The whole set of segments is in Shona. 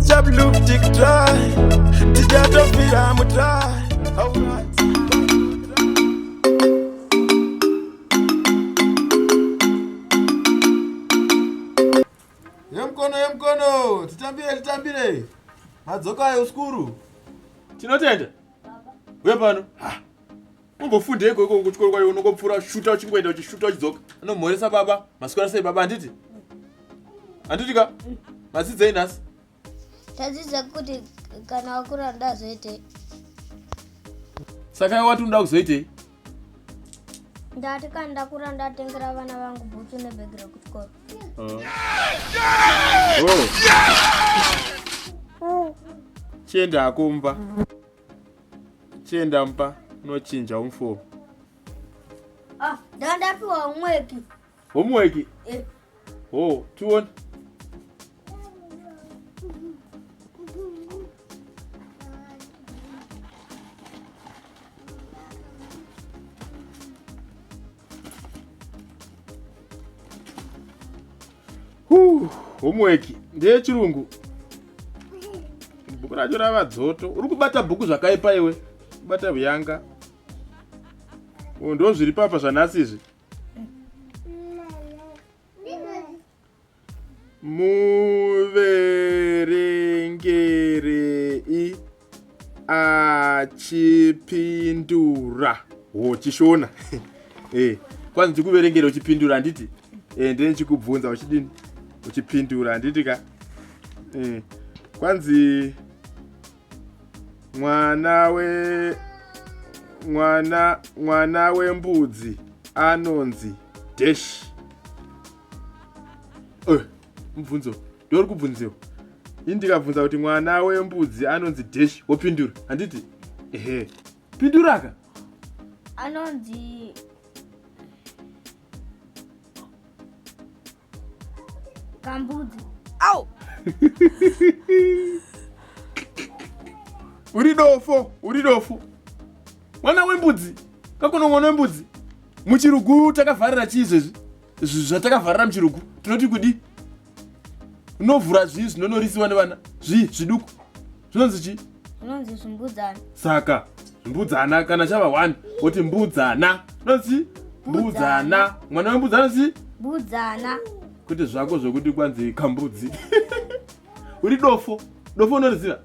One job loop tick try. Tijatofira mutry. Alright. Yemkono yemkono, titambire titambire. Madzoka ayo skuru. Tinotenda. Uye pano. Ha. Umbofunde iko iko kuchikoro kwayo unongopfura shuta uchingoenda uchishuta uchidzoka. Anomhoresa baba, maswera sei baba handiti? Handiti ka? Madzidzei nhasi? Tadzidza kuti kana wakura unoda kuzoitei. Saka iwe wati unoda kuzoitei? Ndati kana ndakura ndatengera vana vangu bhutsu nebhegi rekuchikoro. Oh. Oh. Chienda hako mumba. Chienda mumba unochinja uniform. Ah, ndandapiwa homework. Homework? Eh. Oh, tione. Homework ndeyechirungu. Bhuku racho rava dzoto. Uri kubata bhuku zvakaipa iwe. Kubata huyanga. Oh, ndo zviri papa zvanhasi izvi. Muverengerei achipindura. Ho, chishona. Eh, kwanzi ndikuverengere uchipindura handiti? Eh, ndine ndichikubvunza uchidini? Uchipindura handiti ka? Eh, kwanzi mwana we mwana mwana wembudzi anonzi dash. Eh, mubvunzo ndori kubvunziwa. Ini ndikabvunza kuti mwana wembudzi anonzi dash wopindura handiti? Ehe, pinduraka. Anonzi kambudzi. Au! Uri dofo, uri dofo. Mwana wembudzi, kakono mwana wembudzi. Muchirugu takavharira chii izvezvi? Zvinhu zvatakavharira muchirugu tinoti kudi? Unovhura zvii zvinonorisiwa nevana? Zvii zviduku? Zvinonzi chii? Zvinonzi zvimbudzana. Saka mbudzana kana chava 1 woti mbudzana. Zvinonzi mbudzana. Mwana wembudzi anonzi mbudzana. Kwete zvako zvekuti kwanzi kambudzi. Uri dofo. Dofo unoriziva?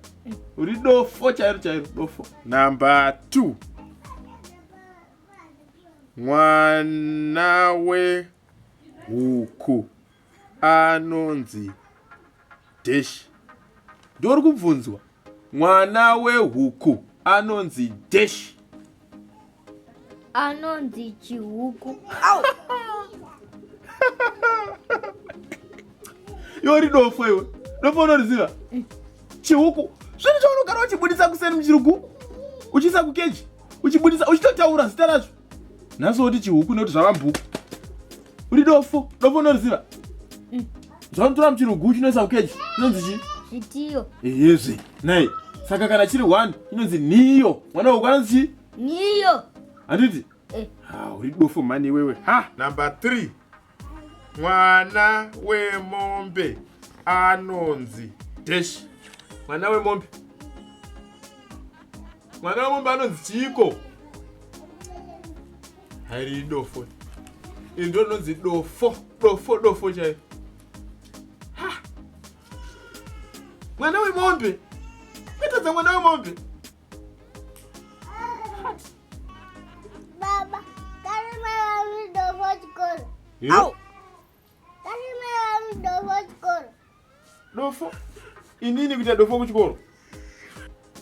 Uri dofo chairo chairo dofo. Number 2. Mwana wehuku anonzi dash. Ndori kubvunzwa. Mwana wehuku anonzi dash. Anonzi chihuku. Au! Iwe uri dofo iwe. Dofo unoriziva? Chihuku. Zvinhu zvaunogara uchibudisa kuseni muchirugu. Uchiisa kukeji. Uchibudisa uchitotaura zita razvo. Nhasi woti chihuku nekuti zvava mbuku. Uri dofo. Dofo unoriziva? Zvaunotora muchirugu uchinoisa kukeji. Inonzi chii? Zvitiyo. Ehezve. Nai. Saka kana chiri 1 inonzi niyo. Mwana wehuku anonzi chii? Niyo. Handiti? Eh. Ha, uri dofo mhani iwewe. Ha. Number 3. Mwana wemombe anonzi dash. Mwana wemombe. Mwana wemombe anonzi chiiko? Hairi dofo. Iri ndo rinonzi dofo, dofo, dofo chaiyo. Ha. Mwana wemombe. Kwetadza mwana wemombe. Baba, karimera mudofo chikoro. Au. Karimera mudofo chikoro. Dofo? Inini kuita dofo kuchikoro?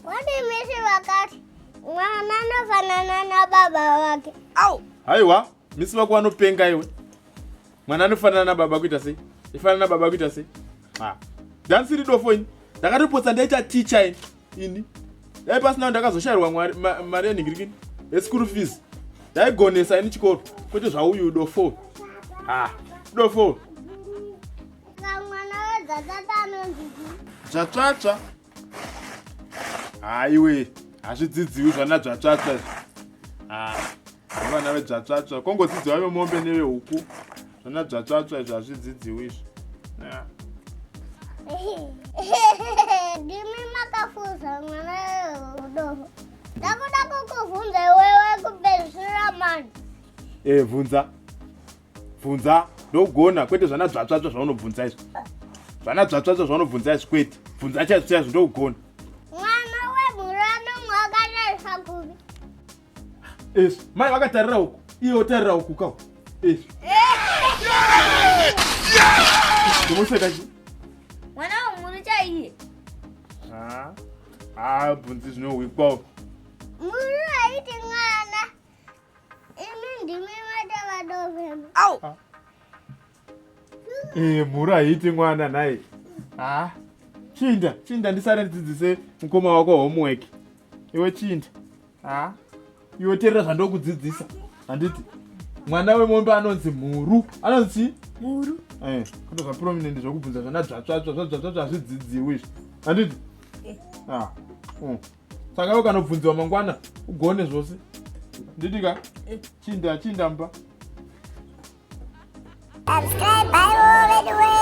Wati misi vakati mwana anofanana nababa vake. Au. Haiwa, misi vako vanopenga iwe. Mwana anofanana nababa kuita sei? Ifanana nababa kuita sei? Ha. Ndanisiri dofo ini. Ndakatopotsa ndaita teacher ini. Ini. Dai pasina ndakazoshairwa mwari mari yenhingirikini yeschool fees. Ndaigonesa ini chikoro kwete zvauyu dofo. Ha. Dofo. Mwana wedzvatsvatsva anonzi chii? Dzvatsvatsva. Haiwe, hazvidzidziwi zvana dzvatsvatsva izvi. Ha. Vana vedzvatsvatsva kongodzidziwa vemombe nevehuku. Zvana dzvatsvatsva izvi hazvidzidziwi izvi. Yeah. Wafuza mwana udofo. Ndakuda kukuvhunza iwewe kupedzisira mani. Eh, bvunza. Bvunza ndogona kwete zvana dzvatsvatsva zvaunobvunza izvi. Zvana dzvatsvatsva zvaunobvunza izvi kwete. Bvunza chaizvo chaizvo ndogona. Mwana wemurano mwakatarisa kupi? Izvi mai vakatarira uku, iye otarira uku ka. Izvi. Ndimoseka chi? Mwana wemhuru chaiye. Ah. Ah, bvunzi zvinohwikwa. Mhuru haiti mwana. Imi ndimi matavadovema. Au. Ah. Eh, mhuru haiti mwana nhai. Ah. Chinda, chinda ndisare ndidzidzise mukoma wako homework. Iwe chinda. Ah. Iwe terera zvandokudzidzisa. Handiti. Mwana wemombe anonzi mhuru. Anonzi chii? Mhuru. Eh, kuto zva prominent zvokubvunza zvana dzvatsvatsva zvadzvatsvatsva hazvidzidziwi izvi. Handiti? Eh. Ah. Saka iwe ukanobvunziwa mangwana ugone zvose. Nditi ka? Eh. Chinda, chinda mba. Subscribe bye veduwe.